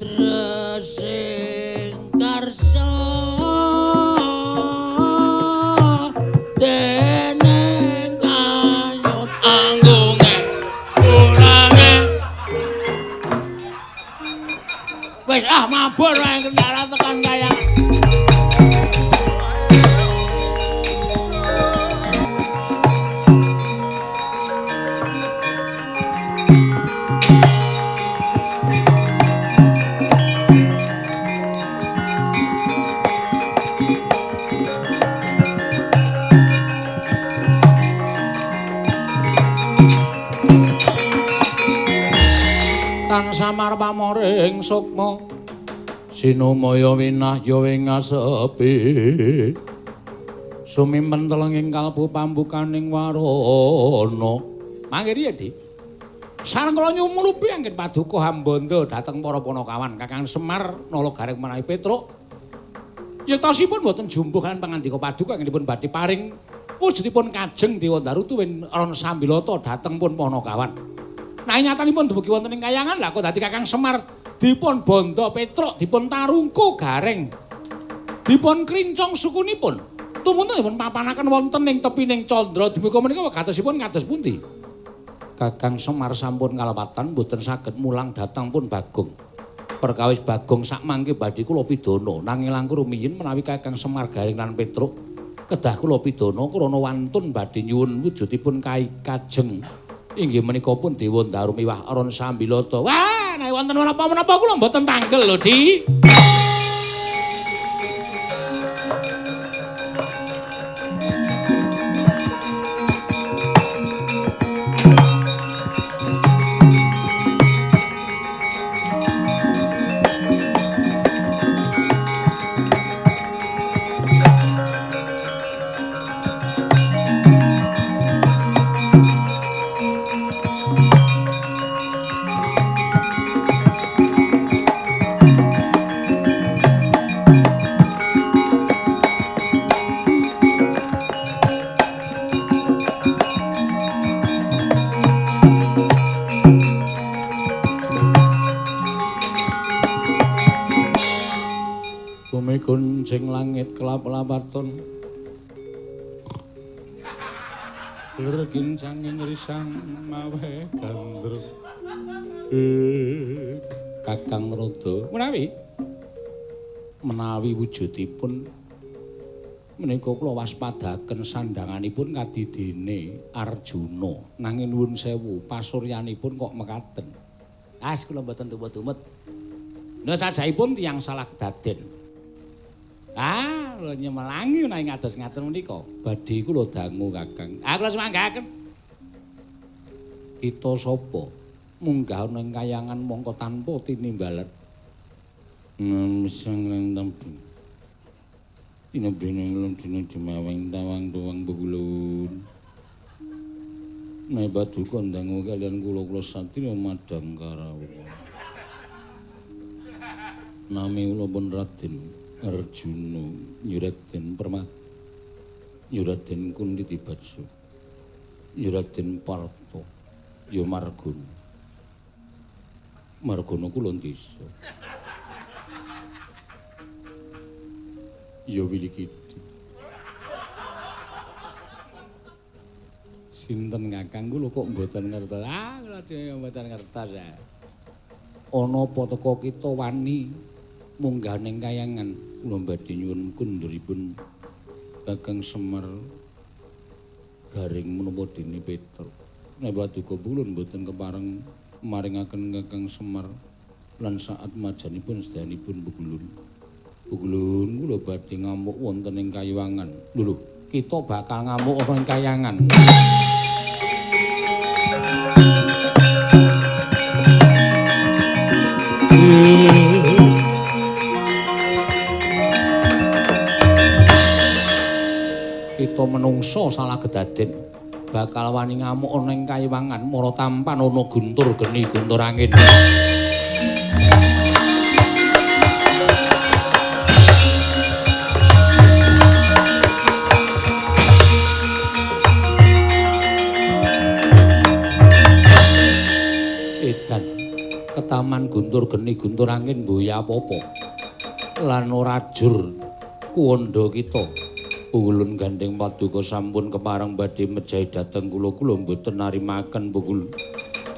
Tresing karsa dening kayut anggunge ulange. Wis ah mabur wae kendara tekan kaya. Samar pamoring sukma sinumaya winahya ing asepi sumimpen telenging kalbu pambukaning warana Mangke riyen, Dik. Sareng kula nyumulupi anggen paduka hambanda dhateng para panakawan Kakang Semar Nala Gareng menawi Petruk. Yektosipun boten jumbuh kaliyan pangandika paduka anggenipun badhe paring wujudipun Kajeng Dewandaru tuwin Ron Sambilata dhateng pun panakawan. Nanging nyatanipun dumugi wonten ing kayangan lha kok dadi Kakang Semar dipun bandha Petruk dipun tarungku Gareng. Dipun krincong sukunipun. Tumunten dipun papanaken wonten ing tepining candra dumugi menika wegatosipun kados pundi? Kakang Semar sampun kalepatan mboten saged mulang dhateng pun Bagong. Perkawis Bagong sakmangke badhe kula pidana nanging langkung rumiyin menawi Kakang Semar Gareng lan Petruk kedah kula pidana krana wantun badhe nyuwun wujudipun Kai Kajeng inggih menika pun Dewandaru miwah Ron Sambilata. Wah, nek wonten menapa-menapa kula mboten tangkel lho, Di. Kuncing langit kelap-lapaton lir kincanging risang mawe gandrung. Kakang Rada menawi menawi wujudipun menika kula waspadaken sandhanganipun kadidene Arjuna nanging nuwun sewu pasuryanipun kok mekaten. As kula mboten tumut-tumut. Nah cacahipun tiyang salah kedaden. Ah, kula nyemelangi menawi ngados ngaten menika. Badhe kula dangu, Kakang. Ah, kula sumanggaken. Kita sapa? Munggah ana ing kayangan mongko tanpa tinimbalan. Sing ing tempi. Tinebene lem dene jemaweng tawang tuwang begulun. Nek paduka ndangu kaliyan kula kula satriya madang karawa. Nami kula pun Raden Arjuna Nyuraden Permati Nyuraden Kunditibaksa Nyuraden Parta ya Margono. Margono kula desa. Ya Wilikidi. Sinten Kakang kula kok mboten ngertos. Ah kula dhewe mboten ngertos. Ana apa teka kita wani munggah ning kayangan? Kula badhe nyuwun kunduripun Kakang Semar Gareng menapa dene Petruk. Nek paduka kula mboten kepareng maringaken Kakang Semar lan saat majanipun sedayanipun begulun. Begulun kula badhe ngamuk wonten ing kayangan. Lho lho, kita bakal ngamuk ana ing kayangan. Kita menungso salah kedaden bakal wani ngamuk ana ing kayiwangan mara tampan ana guntur geni guntur angin. Edan ketaman guntur geni guntur angin mbuya apa-apa lan ora jur kuwanda kita. Ulun gandeng paduka sampun kepareng badhe mejahi dhateng kula kula mboten narimaken pukul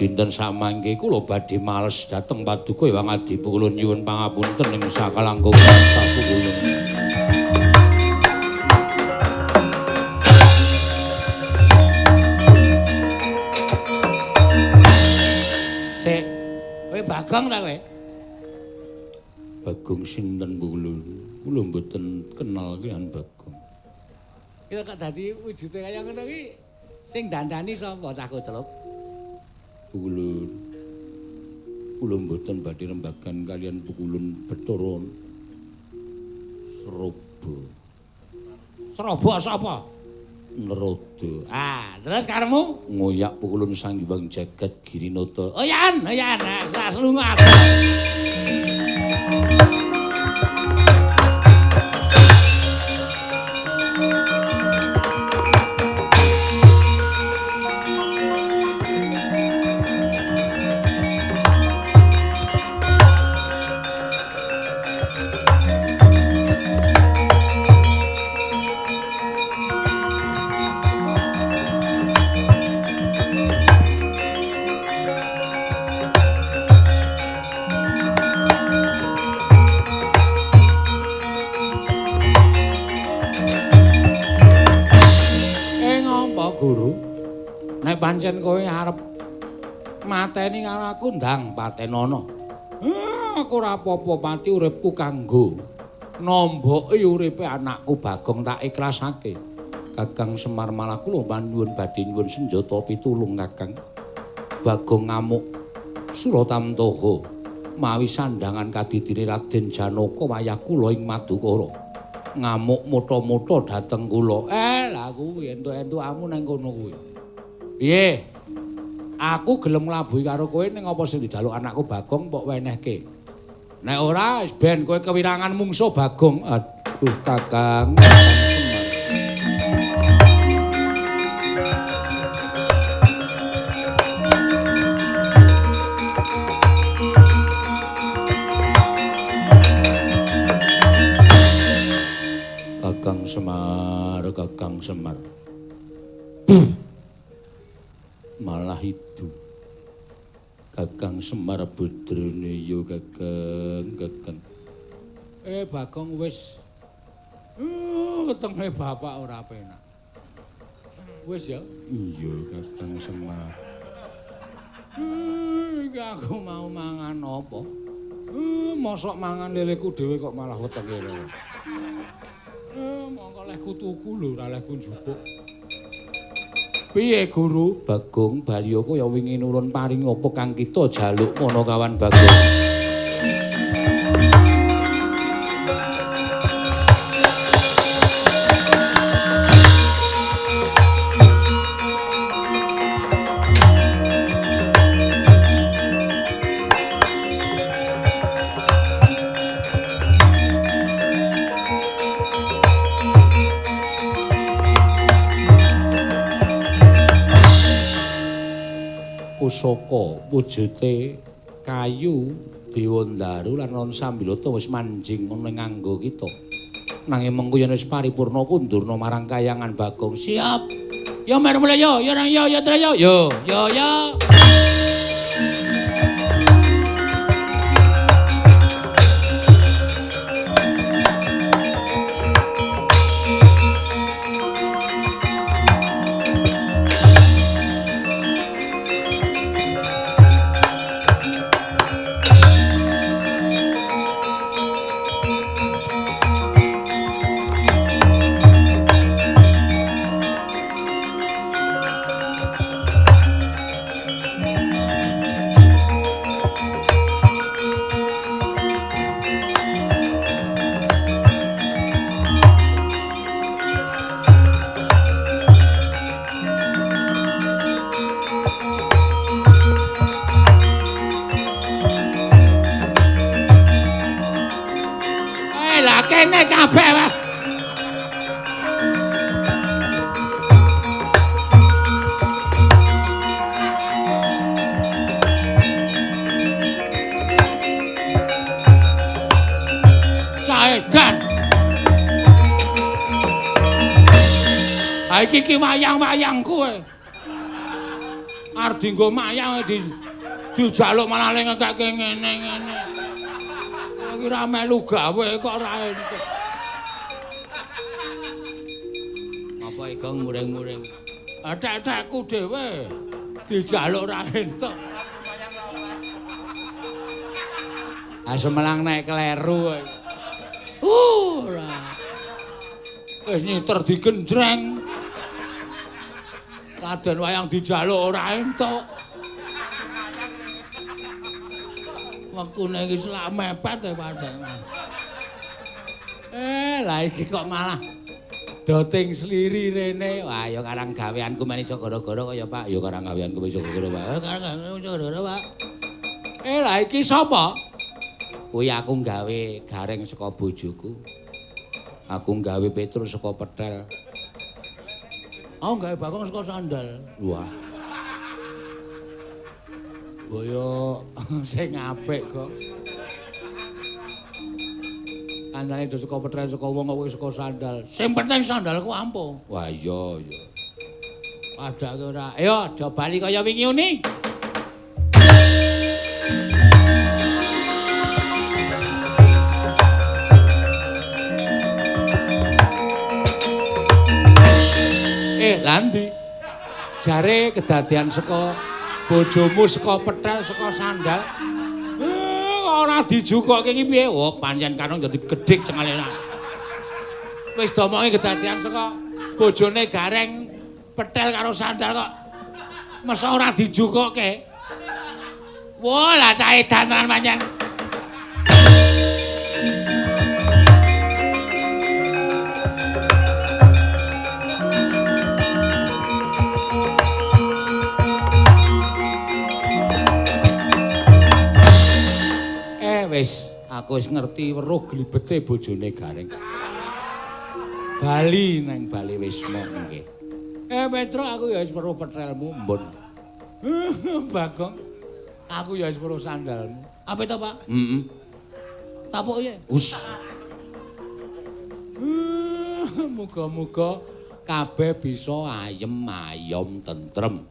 dinten samangke kula badhe males dhateng paduka Hyang Adi kula nyuwun pangapunten ing sakalangkung pukul. Sik, kowe Bagong ta kowe? Bagong sinten pukul? Kula mboten kenal kaliyan Bagong. Kita kok dadi wujude kaya ngono iki sing dandani sapa cah koclok? Pukulun. Kula mboten badhe rembagan kaliyan pukulun Bathara Sraba. Sraba sapa? Naroda. Ah, terus karemu ngoyak pukulun Sang Hyang Jagat Girinata. Oh yan, oh yan, lunga. Guru, nek pancen kowe arep mateni karo aku ndang patenono. Aku ora apa-apa pati uripku kanggo nomboki uripe anakku Bagong tak ikhlasake. Kakang Semar malah kula panuwun badhe nyuwun senjata pitulung Kakang. Bagong ngamuk Suratamtaha mawi sandhangan kadidine Raden Janaka wayah kula ing Madukara. Ngamuk mutha-mutha dhateng kula. Lah kuwi entuk-entukamu nang kono kuwi. Piye? Aku gelem nglabuhi karo kowe ning apa sing dijaluk anakku Bagong mbok wenehke. Nek ora wis ben kowe kewirangan mungsuh Bagong. Aduh Kakang. Kakang Semar, Kakang Semar. Malah itu. Kakang Semar putrane yo Kakang, Kakang. Bagong wis. Wetenge bapak ora penak. Wis ya? Iya, Kakang Semar. Iki aku mau mangan apa? Mosok mangan leleku dhewe kok malah wetenge lho. Mongko lehku tuku lho, ora lehku njupuk. Piye Guru? Bagong baliya kaya wingi nurun paring apa kang kita jaluk ngono kawan Bagong. Pusaka wujute kayu Dewandaru lan Ron Sambilata wis manjing ana ing angga kita. Nanging mengko yen wis paripurna kundurna marang kayangan Bagong. Siap. Ya mer mulai yo, ya nang yo, ya tra yo. Yo, yo yo. Kene kabeh wae. Caedan. Ha iki ki wayang-wayangku kowe. Arep dienggo mayang dijaluk malah ngekeke ngene-ngene. Iki ora melu gawe kok ora entuk. Apa iki muring-muring? Atek-atekku dhewe dijaluk ora entuk. Ah semelang nek kleru kowe. Ora. Wis nyiter digenjreng. Raden wayang dijaluk ora entuk. Wektune iki selak mepet e padang. Lah iki kok malah Doting sliri rene. Wah, ya karang gaweanku men iso gara-gara kaya Pak. Ya karang gaweanku iso gara-gara, Pak. Karang gaweanku iso gara-gara, Pak. Lah iki sapa? Kuwi aku gawe gareng saka bojoku. Aku gawe Petruk saka petel. Aku gawe Bagong saka sandal. Wah. Boyo sing apik kok. Kancane do saka petel saka wong kok saka sandal. Sing penting sandalku ampuh. Wah iya iya. Padake ora. Ayo do bali kaya wingi uni. Lha ndi? Jare kedadian saka bojomu saka petel saka sandal. Ora dijukoke iki piye? Oh, pancen kanung dadi gedhek cengalena. Wis domongi kedadian saka bojone gareng petel karo sandal kok mesa ora dijukoke. Wah, lah cah edan tenan pancen. Wis, aku wis ngerti weruh glibete bojone Gareng. Bali nang Bali Wisma nggih. Petruk aku ya wis weruh petelmu, mbun. Bagong, aku ya wis weruh sandalmu. Apa itu, Pak? Heeh. Tapuk ya? Us. Muga-muga kabeh bisa ayem ayom tentrem.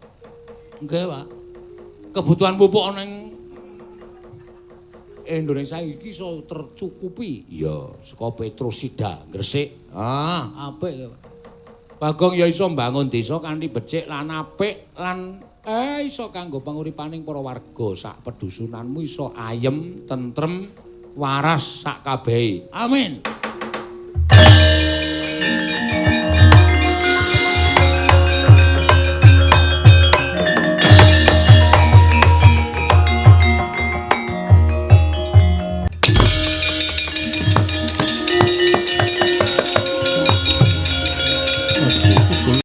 Nggih, Pak. Kebutuhan pupuk nang Indonesia iki iso tercukupi. Ya, saka Petrosida Gresik. Ah, apik. Bagong ya iso mbangun desa kanthi becik lan apik lan iso kanggo panguripaning para warga sak pedusunanmu iso ayem, tentrem, waras sak kabehe. Amin.